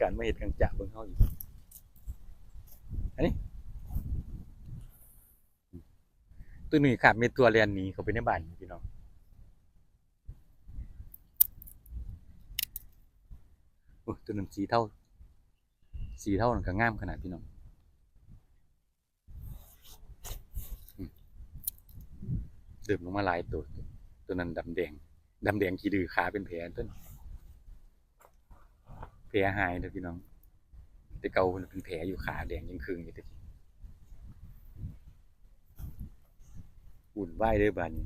ການມາເຮັດກາງຈະເບິ່ງເຮົາອີກ. ອັນນີ້ ໂຕໜຸ່ຍຄາບເມັດຖົ່ວແລ່ນໜີເຂົ້າໄປໃນບ້ານພີ່ນ້ອງ. ໂອ້ຍ ໂຕນັ້ນສີເທົາ ສີເທົານັ້ນກໍງາມຂະໜາດພີ່ນ້ອງ. ອືມ ເລີ່ມລົງມາຫຼາຍໂຕ. ໂຕນັ້ນດຳແດງ ດຳແດງຂີ້ດື້ ຂາເປັນແຜຕົວນີ້. ແຜຫາຍເດີພີ່ນ້ອງ. ແຕ່ເກົ່າເພິ່ນເປັນແຜຢູ່ ຂາແດງຈຶ່ງຄຶ່ງຢູ່ແຕ່ກີ້. ວຸ້ນວາຍເດີບາດນີ້.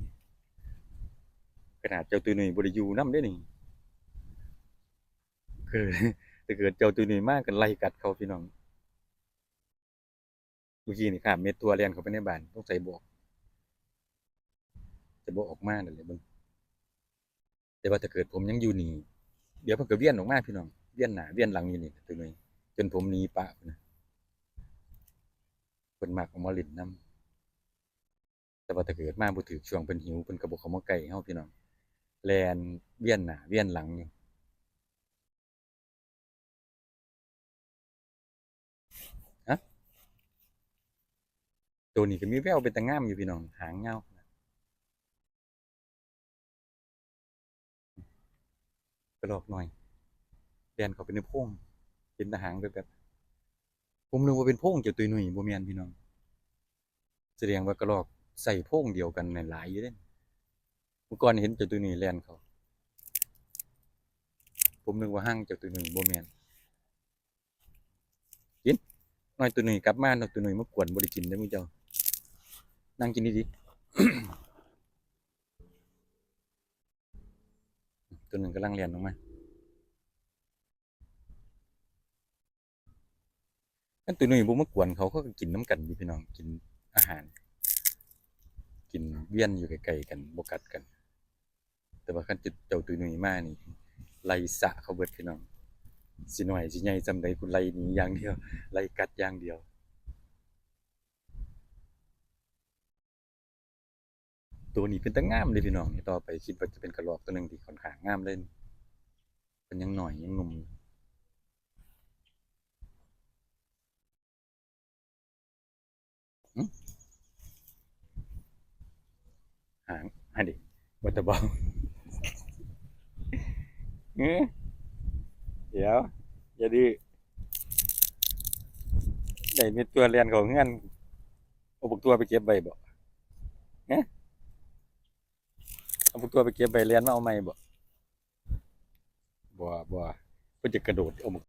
ຂະໜາດເຈົ້າຕຸ້ຍນຸ້ຍບໍ່ໄດ້ຢູ່ນຳເດ້ນີ້. ຄື ຖ້າເກີດເຈົ້າຕຸ້ຍນຸ້ຍມາກໍໄລ່ກັດເຂົາພີ່ນ້ອງ. ເມື່ອກີ້ນີ້ຄາບເມັດຖົ່ວແລ່ນເຂົ້າໄປໃນບ້ານ ສົງໄສບໍ່ອອກ ຈະບໍ່ອອກມາແລ້ວແຫຼະເບິ່ງ. ແຕ່ວ່າຖ້າເກີດຜົມຍັງຢູ່ນີ້ ດຽວເພິ່ນກໍວຽນອອກມາພີ່ນ້ອງ ວຽນໜ້າວຽນຫຼັງຢູ່ນີ້ແຫຼະ ໂຕໜຶ່ງ ຈົນຜົມໜີປະພຸ້ນນະ. ເພິ່ນມັກອອກມາຫຼິ້ນນຳ. ແຕ່ວ່າຖ້າເກີດມາບໍ່ຖືກຊ່ວງເພິ່ນຫິວ ເພິ່ນກໍບໍ່ເຂົ້າມາໃກ້ເຮົາພີ່ນ້ອງ ແລ່ນວຽນໜ້າວຽນຫຼັງຢູ່. ຮະ ໂຕນີ້ກໍມີແວວເປັນຕາງາມຢູ່ພີ່ນ້ອງ ຫາງຍາວຂະໜາດ. ກະລອກນ້ອຍແລ່ນເຂົ້າໄປໃນໂພງ ເຫັນແຕ່ຫາງແວບໆ. ຜົມນຶກວ່າເປັນໂພງເຈົ້າຕຸ້ຍນຸ້ຍ ບໍ່ແມ່ນພີ່ນ້ອງ. ສະແດງວ່າກະລອກໃສ່ໂພງດຽວກັນນັ້ນຫຼາຍຢູ່ເດ້. ມື້ກ່ອນເຫັນເຈົ້າຕຸ້ຍນຸ້ຍແລ່ນເຂົ້າ ຜົມນຶກວ່າຮັງເຈົ້າຕຸ້ຍນຸ້ຍ ບໍ່ແມ່ນ. ກິນ ນ້ອຍຕຸ້ຍນຸ້ຍກັບມາ ນ້ອຍຕຸ້ຍນຸ້ຍມາກວນ ບໍ່ໄດ້ກິນເດ້ມື້ເຈົ້າ. ນັ່ງກິນດີໆ. ໂຕໜຶ່ງກຳລັງແລ່ນອອກມາ. ຄັນໂຕໜຸ່ຍບໍ່ມາກວນເຂົາ ເຂົາກໍກິນນຳກັນຢູ່ພີ່ນ້ອງ ກິນອາຫານ ກິນວຽນຢູ່ໃກ້ໆກັນ ບໍ່ກັດກັນ. ແຕ່ວ່າຄັນເຈົ້າໂຕໜຸ່ຍມານີ້ ໄລ່ສະເຂົາເບິດພີ່ນ້ອງ. ຊິນ້ອຍຊິໃຫຍ່ສ່ຳໃດ ກູໄລ່ໜີຢ່າງດຽວ ໄລ່ກັດຢ່າງດຽວ. ໂຕນີ້ເປັນຕາງາມເດ້ພີ່ນ້ອງ. ຕໍ່ໄປຄິດວ່າຈະເປັນກະລອກໂຕໜຶ່ງທີ່ຂ້ອນຂ້າງງາມເລີຍ. ເພິ່ນຍັງນ້ອຍ ຍັງໜຸ່ມ. ຫຶ? ຫາງ ຫັ້ນເດ ວ່າແຕ່ເບົາ. ເອີ ດຽວ ຢ່າດື້. ໄດ້ເມັດຕົວແລ່ນເຂົ້າເຮືອນ ເອົາບັກຕົວໄປເກັບໄວ້ບໍ? ຮະ? ເອົາບັກຕົວໄປເກັບໄວ້ ແລ່ນມາເອົາໃໝ່ບໍ? ບໍ່ ບໍ່ ເພິ່ນຈະກະໂດດເອົາບັກ